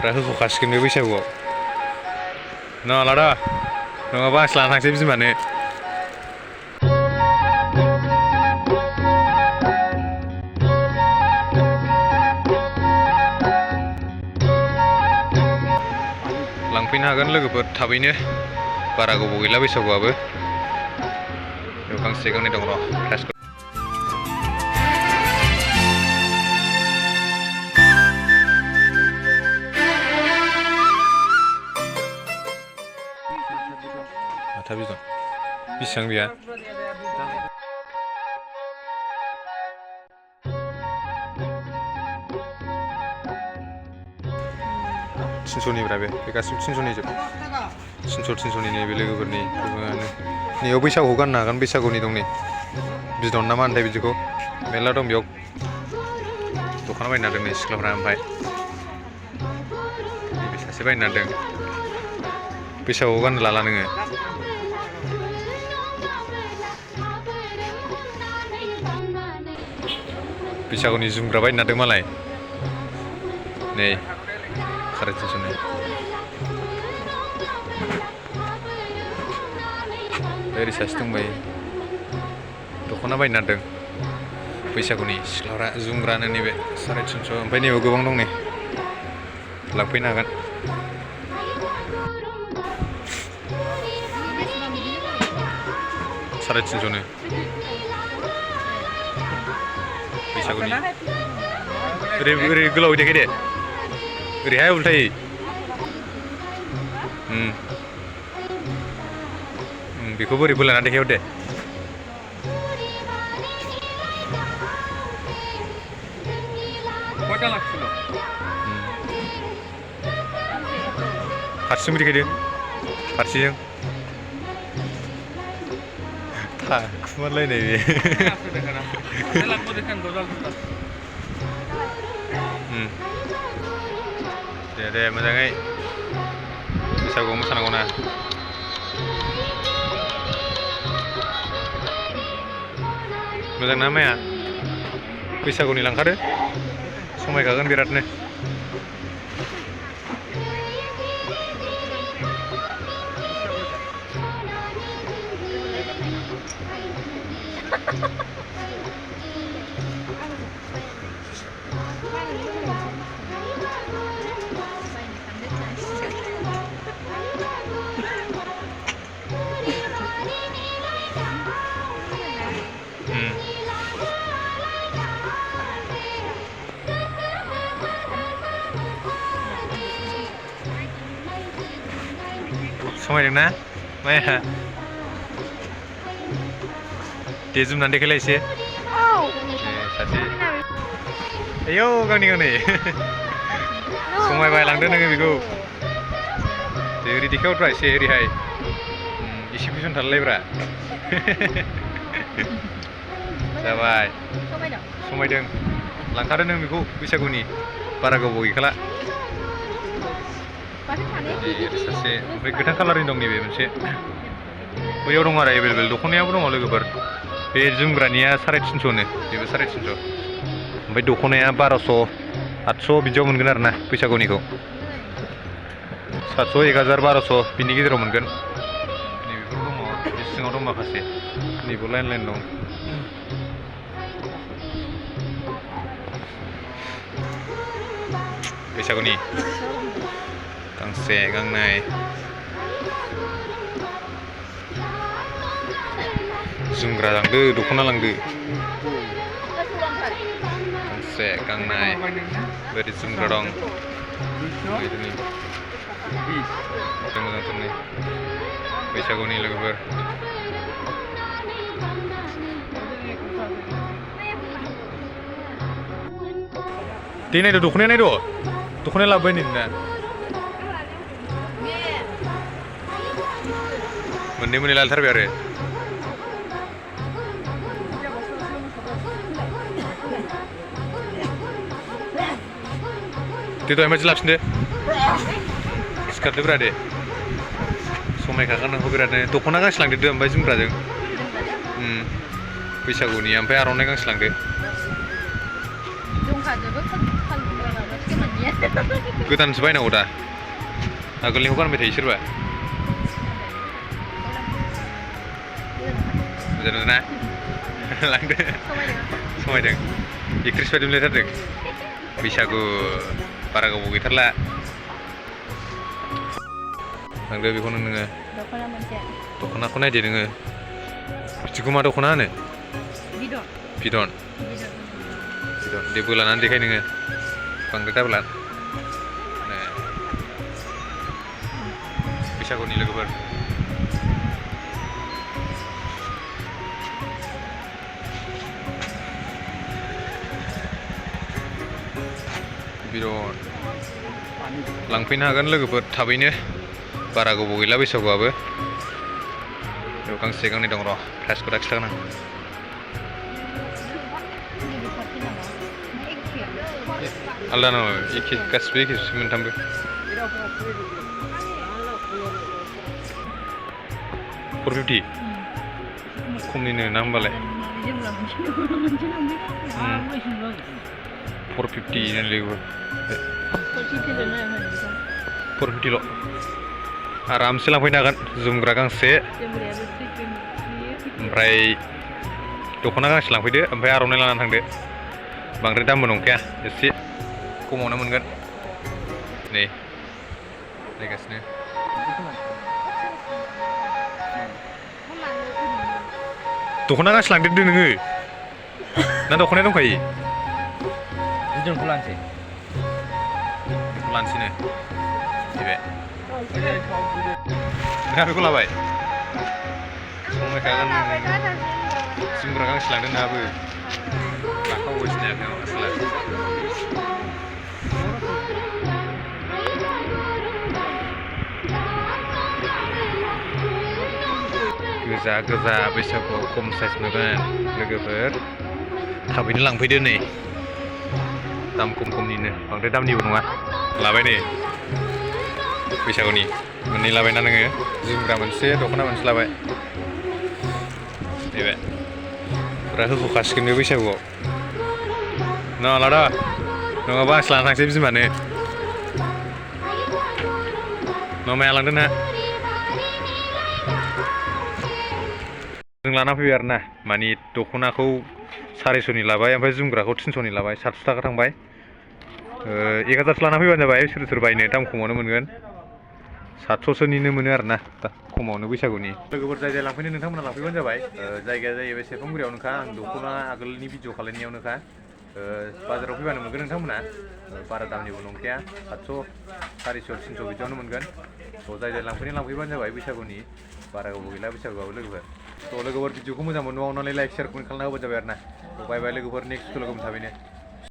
फुरा होख'खासिगोन बे बैसागुआव नङाला दा नङाबा आंसो लाना थांसै बिमानो लांफैनो हागोन लोगोफोर थाबैनो बारा गोबाव गैला बैसागुआबो बेयाव गांसे गांनै दं र' माथा बिदन बेसेबां गैया थिनस'निब्रा बे गासिबो थिनस'नि जोब थिनस'नि नैबे लोगोफोरनि गोबाङानो नैयाव बैसागुखौ गाननो हागोन बैसागुनि दं नै बिदन ना मा होनथाय बिदिखौ मेरला दं बेयाव दख'ना बायना दों नै सिख्लाफ्रा ओमफ्राय नैबे सासे बायना दों बैसागुआव गाननो लाला नोङो बैसागुनि जोमग्रा बायना दों मालाय नै 350 ओरै सासे दंबायो दख'ना बायना दों बैसागुनि सिख्लाफ्रा जोमग्रानो नैबे 350 ओमफ्राय नैबेयाव गोबां दं नै लांफैनो हागोन साराय थिनस'नो बैसागुनि ओरै गोलावै देखाय दे ओरैहाय उल्थायै बेखौ बोरै बोलायना देखायहर दे फारसेजों देखायदो फारसेजों थाखुमालायनाय बे दे मोजाङै बैसागुआव मोसानांगौ ना मोजां ना माया बैसागुनि लांखादो समायखागोन बिरादनो समायदोंना माया दे जोमनानै देखायलाय एसे सासे आयौ गांनै समायबाय लांदो नोङो बेखौ दे ओरै देखायहरब्रा एसे ओरैहाय एसे बिसन थालायब्रा जाबाय समायदों लांखादो नों बेखौ बैसागुनि बारा गोबाव गैखाला सासे ओमफ्राय गोथां कालारनि दं नैबे मोनसे बैयाव दं आरो एभेलेबेल दख'नायाबो दङ लोगोफोर बे जोमग्रानिया 350नो बेबो 350 ओमफ्राय दख'नाया 1200 800 बिदियाव मोनगोन आरो ना बैसागुनिखौ 700 1000 1200 बिनि गेजेराव मोनगोन नैबेफोर दङ बे सिङाव दं माखासे नैबो लाइन दं बैसागुनि गांसे गांनै जोमग्रा लांदो दख'ना लांदो गांसे गांनै ओरै जोमग्रा दं मोजांथारनै बैसागुनि लोगोफोर दे नायदो दख'नाया नायद' दख'नाया लाबोबाय नोंना मोननै लाथारबाय आरो दे दहाय मानसि लाफिनदो सिखारदोब्रा दे समायखागोन नोंखौ बिरादनो दख'ना गांसे लांदो ओमफ्राय जोमग्राजों बैसागुनि ओमफ्राय आर'नाइ गांसे लांदो गोदानसो बायनांगौ दा आगोलनिखौ गानबाय थायो सोरबा मोजां ना लांदो समायदों एक्ट्रेस बायदि मोनलायथारदों बैसागु बारा गोबाव गैथारला लांदो बेखौनो नोङो दख'नाखौ नायदो नोङो बिदिखौ मा दख'ना होनो बिदन दे बोलानानै देखाय नोङो बांद्राय दाबोला बैसागुनि लोगोफोर बिदन लांफैनो हागोन लोगोफोर थाबैनो बारा गोबाव गैला बैसागुआबो बेयाव गांसे गांनै दं र' प्राइसखौ दा खिथागोन आं आलदा नङा एखे गासिबो एखे मोनथामबो $450 खमनिनो ना होमबालाय $450 लोगो $450 आरामसे लांफैनो हागोन जोमग्रा गांसे ओमफ्राय दख'ना गांसे लांफैदो ओमफ्राय आर'नाइ लानानै थांदो बांद्राय दामबो नंखाया एसे खमावनो मोनगोन नै नायगासिनो दख'ना गांसे लांदेरदो नोङो ना दख'नाया दंखायो बिदनखौ लांसै बेखौ लानोसैनो फैबाय नोंहा बेखौ लाबाय समायखागोन जोमग्रा गांसे लांदों नोंहाबो लाखावगासिनो आखायाव आसोला गोजा गोजा बैसागुआव खम साइज नुगोन लोगोफोर थाबैनो लांफैदो नै दाम खमनिनो बांद्राय दामनिबो नङा लाबाय नै बैसागुनि मोननै लाबायना नोङो जोमग्रा मोनसे दख'ना मोनसे लाबाय फैबाय फुरा होफुखासिगोन बे बैसागुआव न' लादा नङाबा आंसो लाना थांसै बिमानो न' माया लांदों ना जों लाना फैबाय आरो ना मानि दख'नाखौ 450नि लाबाय ओमफ्राय जोमग्राखौ 300नि लाबाय 700 थाखा थांबाय 1000सो लाना फैबानो जाबाय सोर बायनो दाम खमावनो मोनगोन 700सोनिनो मोनो आरो ना खमावनो बैसागुनि लोगोफोर जाय जाय लांफैनो नोंथांमोना लांफैबानो जाबाय जायगाया जाहैबाय सेरफांगुरियावनोखा आं दख'ना आगोलनि भिडिअ खालायनायावनोखा बाजाराव फैबानो मोनगोन नोंथांमोना बारा दामनिबो नंखाया 700 400 300 बिदियावनो मोनगोन थ' जाय जाय लांफैबानो जाबाय बैसागुनि बारा गोबाव गैला बैसागुआबो लोगोफोर थ' लोगोफोर भिडिअखौ मोजां मोनोबा अननानै लाइक शेयार कमेन्ट खालामना होबानो जाबाय आरो ना बाय बाय लोगोफोर नेक्स्ट लोगो मोनथाबैनो